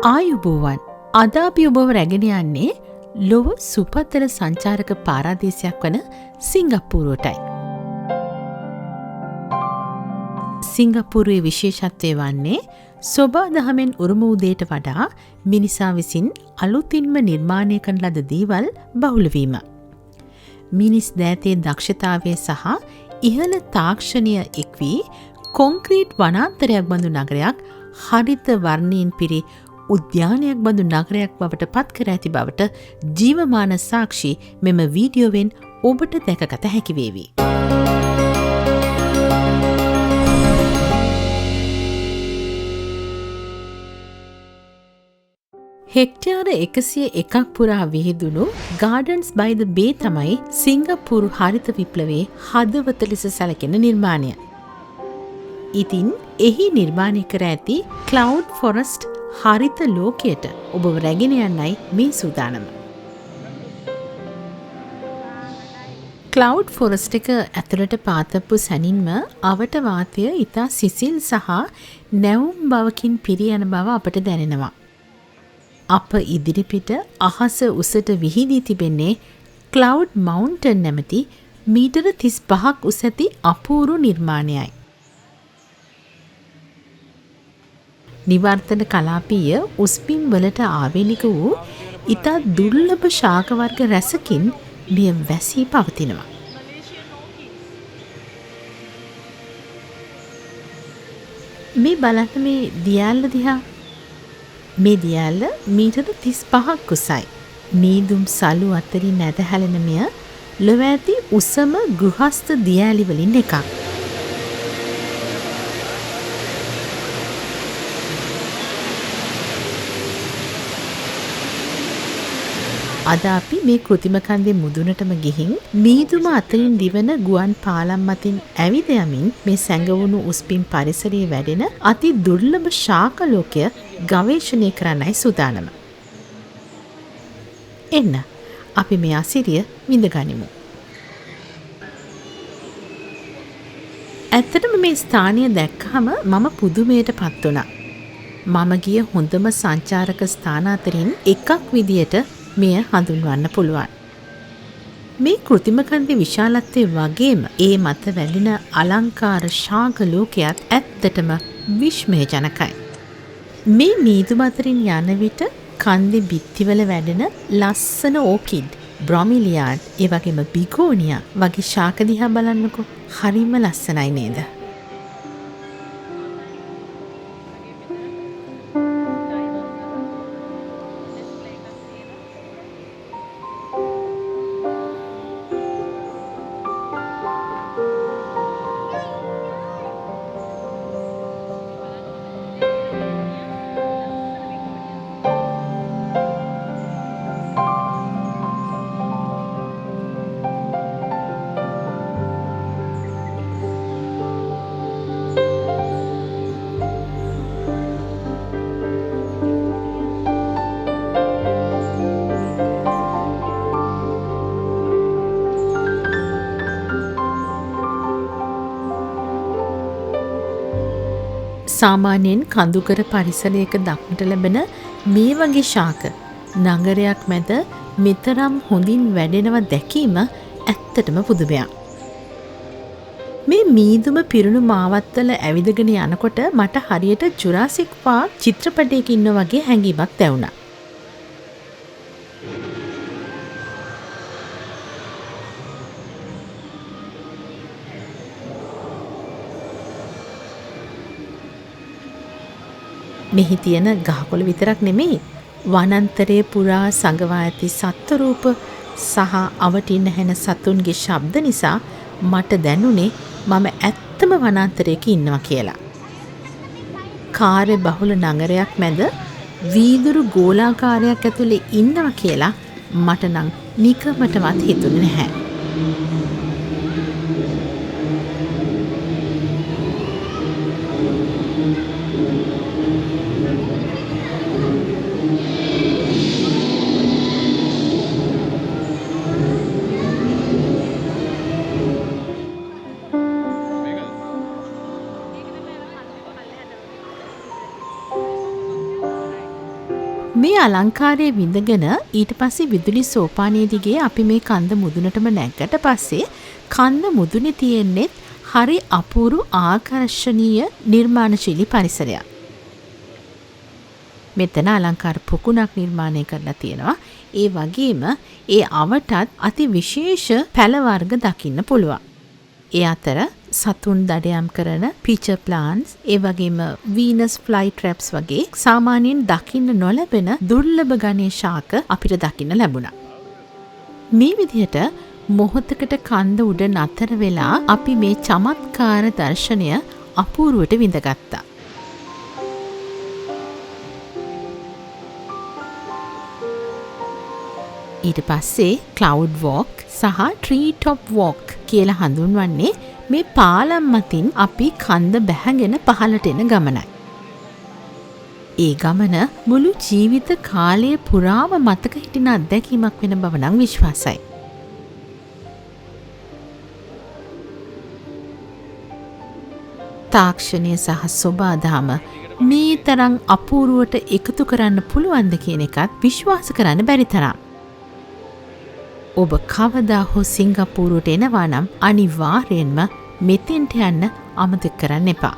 ආයුබෝවන්. අද අපි ඔබව රැගෙන යන්නේ ලොව සුපතල සංචාරක පාරාදීසයක් වන සිංගප්පූරුවටයි. සිංගප්පූරුවේ විශේෂත්වය වන්නේ සොබා දහමෙන් උරුම වූ දෙයට වඩා මිනිසා විසින් අලුතින්ම නිර්මාණය කරන ලද දේවල් බහුල වීම. මිනිස් දෑතේ දක්ෂතාවය සහ ඉහළ තාක්ෂණය එක් වී කොන්ක්‍රීට් වනාන්තරයක් බඳු නගරයක් හරිත වර්ණයෙන් පිරි උද්‍යානයක් බඳු නගරයක් බවට පත් කර ඇති බවට ජීවමාන සාක්ෂි මෙම වීඩියෝවෙන් ඔබට දැකගත හැකි වේවි. හෙක්ටයාර 101ක් පුරා විහිදුණු ගාඩන්ස් බයි ද බේ තමයි සිංගප්පූරු හරිත විප්ලවයේ හදවත ලෙස සැලකෙන නිර්මාණය. ඉතින් එහි නිර්මාණය කර ඇති ක්ලවුඩ් ෆොරස්ට් හරිත ලෝකයට ඔබව රැගෙන යන්නයි මේ සූදානම. ක්ලවුඩ් ෆොරස්ට් එක ඇතුළට පාතපු සැනින්ම අවට වාතය ඉතා සිසිල් සහ නැවුම් බවකින් පිරී යන බව අපට දැනෙනවා. අප ඉදිරිපිට අහස උසට විහිදී තිබෙන්නේ ක්ලවුඩ් මවුන්ටන් නැමැති මීටර 35ක් උස ඇති අපූරු නිර්මාණයයි. නිවර්තන කලාපීය උස්පිම් වලට ආවේනික වූ ඉතා දුර්ලභ ශාක වර්ග රැසකින් මෙය වැසී පවතිනවා. මේ බලන්න මේ දියැල්ල දිහා. මේ දියැල්ල මීටර 35ක් උසයි. මීදුම් සලු අතරින් ඇද හැලෙන මෙය ලොව ඇති උසම ගෘහස්ත දියැලි වලින් එකක්. අද අපි මේ කෘතිම කන්දේ මුදුනටම ගිහින් මීදුම අතරින් දිවන ගුවන් පාලම් මතින් ඇවිද යමින් මේ සැඟවුණු උස්පිම් පරිසරයේ වැඩෙන අති දුර්ලභ ශාක ලෝකය ගවේෂණය කරන්නයි සූදානම. එන්න අපි මේ අසිරිය විඳගනිමු. ඇත්තටම මේ ස්ථානය දැක්කහම මම පුදුමයට පත් වුණා. මම ගිය හොඳම සංචාරක ස්ථාන අතරින් එකක් විදියට මෙය හඳුන්වන්න පුළුවන්. මේ කෘතිම කන්දේ විශාලත්වය වගේම ඒ මත වැළෙන අලංකාර ශාක ලෝකයත් ඇත්තටම විස්මයජනකයි. මේ මීදුම අතරින් යන විට කන්දේ බිත්තිවල වැඩෙන ලස්සන ඕකිඩ්, බ්‍රොමිලියාඩ්, ඒ වගේම බිගෝනියා වගේ ශාක දිහා බලන්නකෝ. හරිම ලස්සනයි නේද? සාමාන්‍යයෙන් කඳුකර පරිසරයක දක්නට ලැබෙන මේ වගේ ශාක නගරයක් මැද මෙතරම් හොඳින් වැඩෙනවා දැකීම ඇත්තටම පුදුමයක්. මේ මීදුම පිරුණු මාවත්වල ඇවිදගෙන යනකොට මට හරියට ජුරාසික් පාක් චිත්‍රපටයක ඉන්න වගේ හැඟීමක් දැනුණා. මෙහි තියෙන ගහකොළ විතරක් නෙමෙයි, වනාන්තරයේ පුරා සඟවා ඇති සත්ව රූප සහ අවටින් ඇහෙන සතුන්ගේ ශබ්ද නිසා මට දැනුනේ මම ඇත්තම වනාන්තරයක ඉන්නවා කියලා. කාර්ය බහුල නගරයක් මැද වීදුරු ගෝලාකාරයක් ඇතුලේ ඉන්නවා කියලා මට නම් නිකමටවත් හිතුනේ නැහැ. මේ අලංකාරය විඳගෙන ඊට පස්සේ විදුලි සෝපානය දිගේ අපි මේ කන්ද මුදුනටම නැග්ගට පස්සේ කන්ද මුදුනේ තියෙන්නේ හරි අපූරු ආකර්ෂණීය නිර්මාණශීලී පරිසරයක්. මෙතන අලංකාර පොකුණක් නිර්මාණය කරලා තියෙනවා. ඒ වගේම ඒ අවටත් අති විශේෂ පැල වර්ග දකින්න පුළුවන්. ඒ අතර සතුන් දඩයම් කරන පිචර් ප්ලාන්ට්ස්, ඒ වගේම වීනස් ෆ්ලයි ට්‍රැප්ස් වගේ සාමාන්‍යයෙන් දකින්න නොලැබෙන දුර්ලභ ගණයේ ශාක අපිට දකින්න ලැබුණා. මේ විදිහට මොහොතකට කන්ද උඩ නතර වෙලා අපි මේ චමත්කාර දර්ශනය අපූර්වට විඳගත්තා. ඊට පස්සේ ක්ලවුඩ් වෝක් සහ ට්‍රී ටොප් වෝක් කියලා හඳුන්වන්නේ මේ පාලම් මතින් අපි කන්ද බැහැගෙන පහළට එන ගමනයි. ඒ ගමන මුළු ජීවිත කාලය පුරාම මතක හිටින අත්දැකීමක් වෙන බව නම් විශ්වාසයි. තාක්ෂණය සහ සොබාදහම මේ තරම් අපූර්වට එකතු කරන්න පුළුවන්ද කියන එකත් විශ්වාස කරන්න බැරි තරම්. ඔබ කවදා හෝ සිංගප්පූරුවට එනවා නම් අනිවාර්යෙන්ම මෙතෙන්ට යන්න අමතක කරන්න එපා.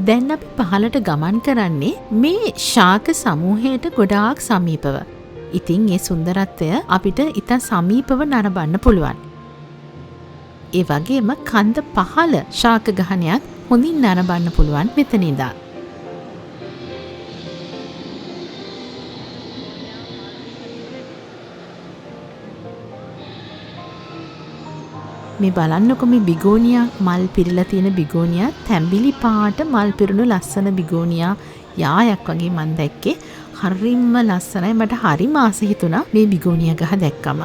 දැන් අපි පහළට ගමන් කරන්නේ මේ ශාක සමූහයට ගොඩාක් සමීපව. ඉතින් ඒ සුන්දරත්වය අපිට ඉතා සමීපව නරඹන්න පුළුවන්. ඒ වගේම කන්ද පහළ ශාක ගහනයත් හොඳින් නරඹන්න පුළුවන් මෙතන ඉඳන්. මේ බලන්නකො මේ බිගෝනියා මල් පිරিলা තියෙන බිගෝනියා තැඹිලි පාට මල් පිරුණු ලස්සන බිගෝනියා යායක් වගේ මං දැක්කේ. හරිම ලස්සනයි. මට හරිම ආස හිතුණා මේ බිගෝනියා ගහ දැක්කම.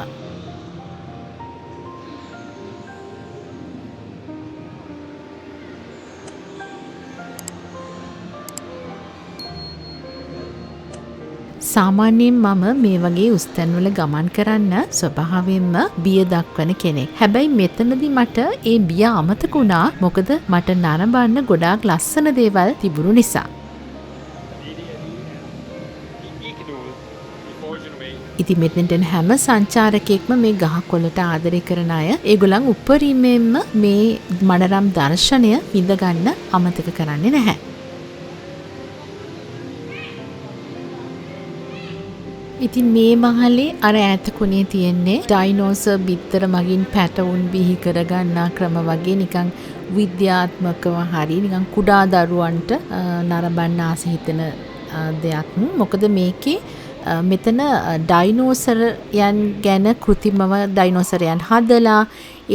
සාමාන්‍යයෙන් මම මේ වගේ උස්තැන්වල ගමන් කරන්න ස්වභාවයෙන්ම බිය දක්වන කෙනෙක්. හැබැයි මෙතනදි මට ඒ බිය අමතක වුණා. මොකද මට නරඹන්න ගොඩාක් ලස්සන දේවල් තිබුණු නිසා. ඉතින් මෙතනට එන හැම සංචාරකයෙක්ම මේ ගහකොළට ආදරය කරන අය ඒගොල්ලන් උපරිමයෙන්ම මේ මනරම් දර්ශනය විඳගන්න අමතක කරන්නේ නැහැ. ඉතින් මේ මහලේ අර ඈත කොනේ තියෙන්නේ ඩයිනෝසර් බිත්තර මගින් පැටවුන් බිහි කරගන්නා ක්‍රම වගේ නිකන් විද්‍යාත්මකව හරි නිකන් කුඩා දරුවන්ට නරඹන්න ආස හිතෙන දෙයක්. මොකද මේකේ මෙතන ඩයිනෝසරයන් ගැන කෘතිමව ඩයිනෝසරයන් හදලා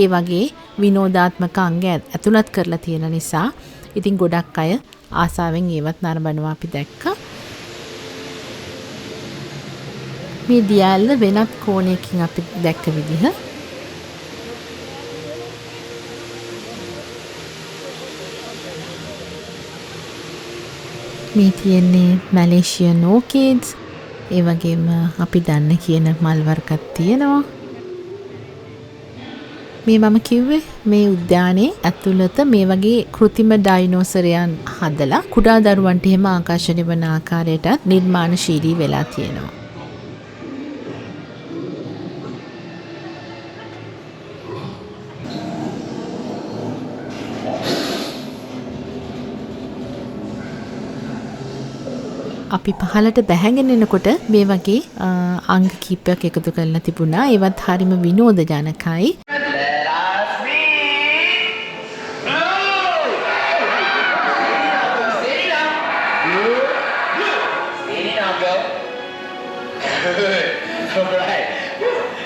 ඒ වගේ විනෝදාත්මක අංග ඇතුළත් කරලා තියෙන නිසා ඉතින් ගොඩක් අය ආසාවෙන් ඒවත් නරඹනවා අපි දැක්කා. මේ දියැල්ල වෙනත් කෝණයකින් අපි දැක්ක විදිහ. මේ තියෙන්නේ මැලේසියන් ඕකිඩ්ස්. ඒ වගේම අපි දන්න කියන මල් වර්ගක් තියෙනවා. මේ මම කිව්වේ මේ උද්‍යානයේ ඇතුළත මේ වගේ කෘතිම ඩයිනෝසරයන් හදලා කුඩා දරුවන්ට එහෙම ආකර්ෂණය වන ආකාරයටත් නිර්මාණශීලී වෙලා තියෙනවා. අපි පහළට බැහැගෙන එනකොට මේ වගේ අංග කීපයක් එකතු කරලා තිබුණා. ඒවත් හරිම විනෝදජනකයි.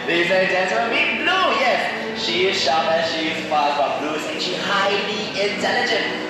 Ladies and gentlemen, meet Blue. Yes, she is sharp and she is fast, but Blue is actually highly intelligent.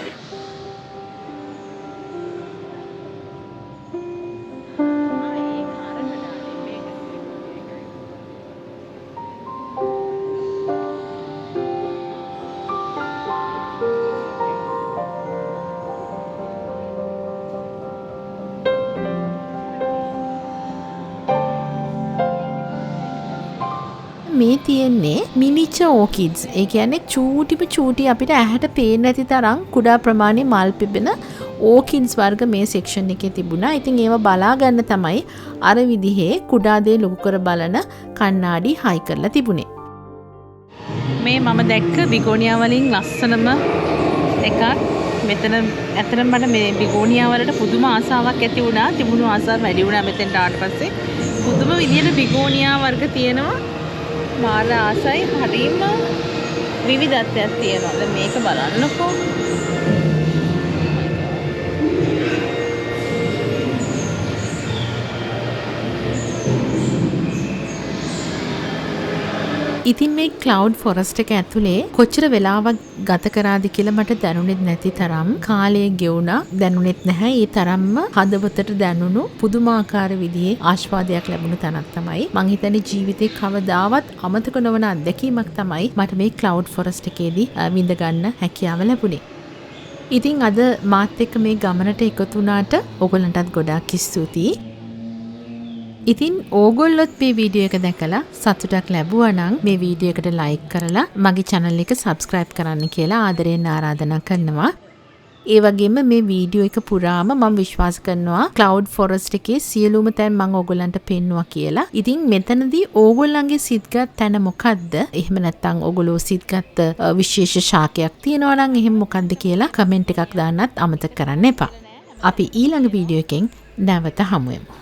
මේ තියෙන්නේ මිනිචර් ඕකිඩ්ස්. ඒ කියන්නේ චූටිම චූටි අපිට ඇහැට පේන්නේ නැති තරම් කුඩා ප්‍රමාණයේ මල් පිපෙන ඕකිඩ්ස් වර්ග මේ සෙක්ෂන් එකේ තිබුණා. ඉතින් ඒවා බලා ගන්න තමයි අර විදිහේ කුඩා දේ ලොකු කර බලන කණ්ණාඩි හයි කරලා තිබුණේ. මේ මම දැක්ක බිගෝනියා වලින් ලස්සනම එකක්. මෙතන ඇත්තටම මට මේ බිගෝනියා වලට පුදුම ආසාවක් ඇති වුණා. තිබුණු ආසාව වැඩි වුණා මෙතෙන්ට ආවට පස්සේ. පුදුම විදියට බිගෝනියා වර්ග තියෙනවා. මාර ආසයි. හරිම විවිධත්වයක් තියෙනවා. දැන් මේක බලන්නකෝ. ඉතින් මේ ක්ලවුඩ් ෆොරස්ට් එක ඇතුලේ කොච්චර වෙලාවක් ගත කරාද කියලා මට දැනුනෙත් නැති තරම් කාලය ගෙවුණා. දැනුනෙත් නැහැ. ඒ තරම්ම හදවතට දැනුණු පුදුමාකාර විදිහේ ආස්වාදයක් ලැබුණු තැනක් තමයි. මං හිතන්නේ ජීවිතේ කවදාවත් අමතක නොවන අත්දැකීමක් තමයි මට මේ ක්ලවුඩ් ෆොරස්ට් එකේදී විඳ ගන්න හැකියාව ලැබුණේ. ඉතින් අද මාත් එක්ක මේ ගමනට එකතු වුණාට ඔයගොල්ලන්ටත් ගොඩාක් ස්තුතියි. ඉතින් ඕගොල්ලොත් මේ වීඩියෝ එක දැකලා සතුටක් ලැබුවා නම් මේ වීඩියෝ එකට ලයික් කරලා මගේ channel එක subscribe කරන්න කියලා ආදරයෙන් ආරාධනා කරනවා. ඒ වගේම මේ වීඩියෝ එක පුරාම මම විශ්වාස කරනවා ක්ලවුඩ් ෆොරස්ට් එකේ සියලුම තැන් මම ඕගොල්ලන්ට පෙන්නුවා කියලා. ඉතින් මෙතනදී ඕගොල්ලන්ගේ සිත්ගත් තැන මොකද්ද? එහෙම නැත්නම් ඕගොල්ලෝ සිත්ගත් විශේෂ ශාකයක් තියෙනවා නම් එහෙම මොකද්ද කියලා කමෙන්ට් එකක් දාන්නත් අමතක කරන්න එපා. අපි ඊළඟ වීඩියෝ එකෙන් නැවත හමු වෙමු.